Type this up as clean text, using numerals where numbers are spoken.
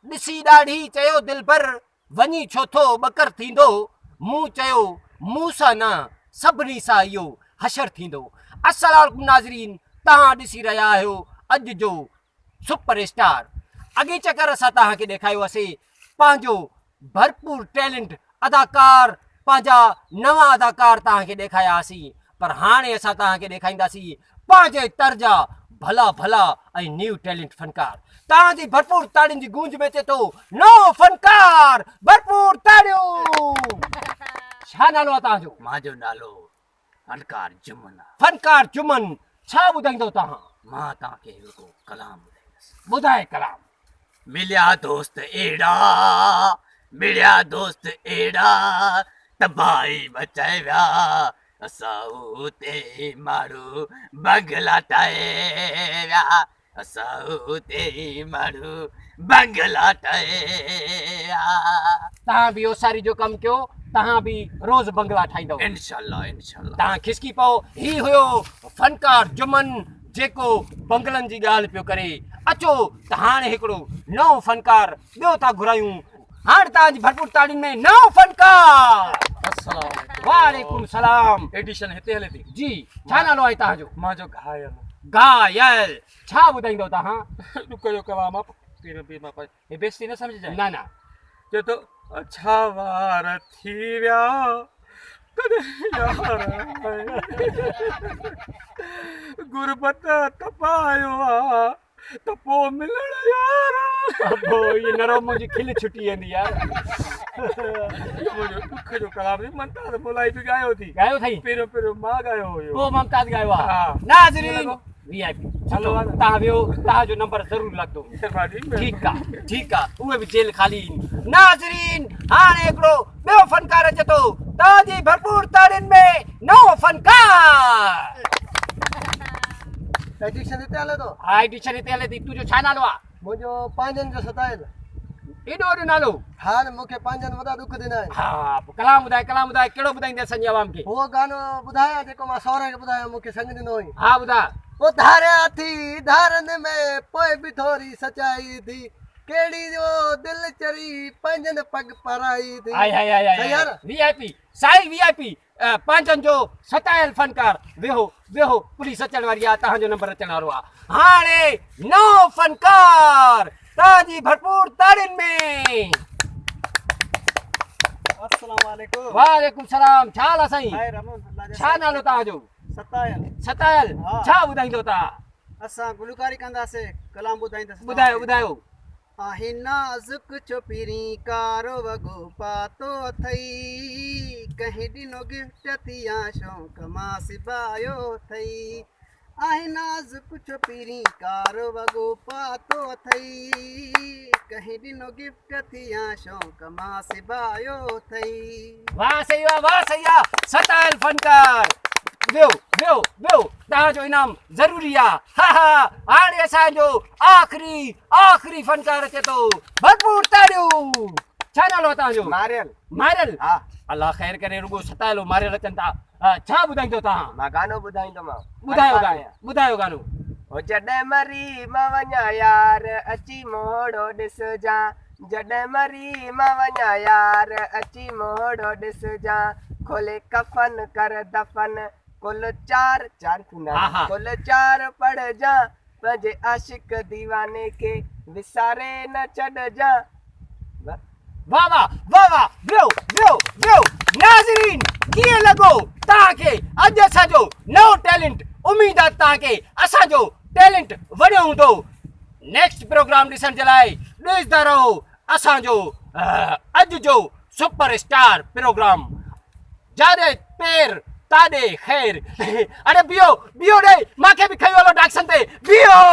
ڏسي ڏاڙهي چيو دلبر وڃي ڇو ٿو ٻڪر ٿيندو، مون چيو مون سان نه سڀني سان اهو حشر ٿيندو. السلام عليڪم ناظرين توهان ڏسي رهيا آهيو اڄ جو سپر اسٽار اڳئين چڪر اسان توهان کي ڏيکايو هئاسي پنهنجو ڀرپور ٽيلنٽ اداڪار پنهنجا نوان اداڪار توهان کي ڏيکايا هئاسين پر هاڻي اسان توهان کي ڏيکائينداسين پنهنجي تر جا ڀلا ڀلا ۽ نيو ٽيلنٽ فنڪار توهان جي ڀرپور تاڙين جي گونج ۾ اچي ٿو نئون فنڪار ڀرپور تاڙيون ڇا نالو آهي توهان جو؟ منهنجو نالو فنڪار جمن آهي. فنڪار جمن ڇا ٻڌائيندو توهان؟ مان توهان کي هڪ ڪلام ٻڌائيندس. ٻڌائي ڪلام. مليا دوست اهڙا مڙيا دوست اهڙا تباهي مچائي ويا اسان اتي ماڻهو بنگلا ٺاهي ويا اسان اتي ماڻهو بنگلا ٺاهي ويا. تهان به اوساري جو ڪم ڪيو تهان به روز بنگلا ٺاهيندؤ. انشاء الله انشاء الله. تهان کسڪي پئو. هي هيو فنڪار جمن جيڪو بنگلن جي ڳالهه پيو ڪري. اچو ته هاڻي هڪڙو نئون فنڪار ٻيو ٿا گهرايون. هاڻ توهان جي ڀرپور تاڙين ۾ نئون فنڪار. السلام عليڪم. وعليڪم سلام. ايڊيشن هتي هلي ٿي. جي ڇا نالو آهي توهان جو؟ منهنجو گهايل. گهايل ڇا ٻڌائيندو توهان؟ ڏک جو ڪلام آ پير پير مان هي بيستي نه سمجهجانء. نه نه. چئي ٿو اڇا وار ٿي ويا تڏهن يار غربت تپايو آ ته پو ملڻ يار. ابو هي نرو منهنجي کل ڇٽي ويندي يار. منهنجو ڏک جو ڪلام ٿي ممتاز مولائي به ڳايو ٿي. ڳايو اٿئي؟ پهريون پهريون مان ڳايو هيو. پو ممتاز ڳايو آ. ها. ناظرين وي آء پي سٺو تان ويو تان جو نمبر ضرور لڳندو. ٺيڪ آ ٺيڪ آ اهي به جيل خالي آهن. ناظرين هاڻي هڪڙو ٻيو فنڪار اچي ٿو توهان جي ڀرپور تاڙين ۾ نئون فنڪار. ايڊيشن هتي هلي ٿو. ها ايڊيشن هتي هلي ٿي. تنهنجو ڇا نالو آ؟ منهنجو پنهنجن جو ستايل. ايڏو وڏو نالو؟ ها نه مون کي پنهنجن وڏا ڏک ڏنا آهن. ها پوء ڪلام ٻڌاء ڪلام ٻڌاء ڪهڙو ٻڌائيندين اسان جي عوام کي؟ اهو گانو ٻڌايان جيڪو مان سهري کي ٻڌايو مون کي سڱ ڏنو هئين. ها ٻڌاء. او ڌاريا ٿي ڌارن ۾ پوء به ٿوري سچائي ٿي ڪهڙي او دل چري پنهنجن پڳ پرائي ٿي. هائي هائي هائي صحيح آ نه؟ وي آء پي سائين وي آء پي پنهنجن جو ستايل فنڪار ويهو ويهو پوليس اچڻ واري آ توهان جو نمبر اچڻ وارو آ هاڻي نئون فنڪار توهان جي ڀرپور تاڙين ۾. السلام عليڪم. وعليڪم السلام ڇا حال آ سائين؟ خير امن الله جا ڇا نالو توهان جو؟ ستايل. ستايل ڇا ٻڌائيندو توهان؟ اسان گلوڪاري ڪنداسي ڪلام ٻڌائيندس. ٻڌايو ٻڌايو. آهين نازڪ ڇو پرين ڪارو وڳو پاتو اٿئي ڪنهن ڏنو گفٽ ٿي يا شوق مان سبايو اٿئي آهين نازڪ ڇو پرين ڪارو وڳو پاتو اٿئي ڪنهن ڏنو گفٽ ٿي يا شوق مان سبايو اٿئي. واه سهي واه واه سهي آ ستايل فنڪار ويو ويو ويو توهان جو انعام ضروري آ ها ها هاڻي اسان جو آخري آخري فنڪار اچي ٿو ڀرپور تاڙيون ڇا نالو آ توهان جو؟ ماريل. ماريل ها. الله خير ڪري رڳو ستايل ماريل اچن ٿا ڇا ٻڌائيندو توهان؟ مان گانو ٻڌائيندومانو. ٻڌايو گانو ٻڌايو گانو. هو جڏهن مري مان وڃان يار اچي منهڙو ڏسجان جڏهن مري مان وڃان يار اچي منهڙو ڏسجان کولي ڪفن ڪر دفن قل چار چار ٿيندا آهن قل چار پڙهجان پنهنجي عاشق ديواني کي وساري نه ڇڏجان. واه واه واه واه ويو ويو ويو ناظرين ڪيئن لڳو توهان کي اڄ اسان جو نئون ٽيلنٽ اميد آ توهان کي اسان جو ٽيلنٽ وڻيو هوندو نيڪسٽ پروگرام ڏسڻ جي لاء ڏسندا رهو اسان جو اڄ جو سپر اسٽار پروگرام جاڏي پير تاڏي خير اڙي بيهو بيهو ڏي مانکي به کيو هلو ڊاڪسن تي بيهو.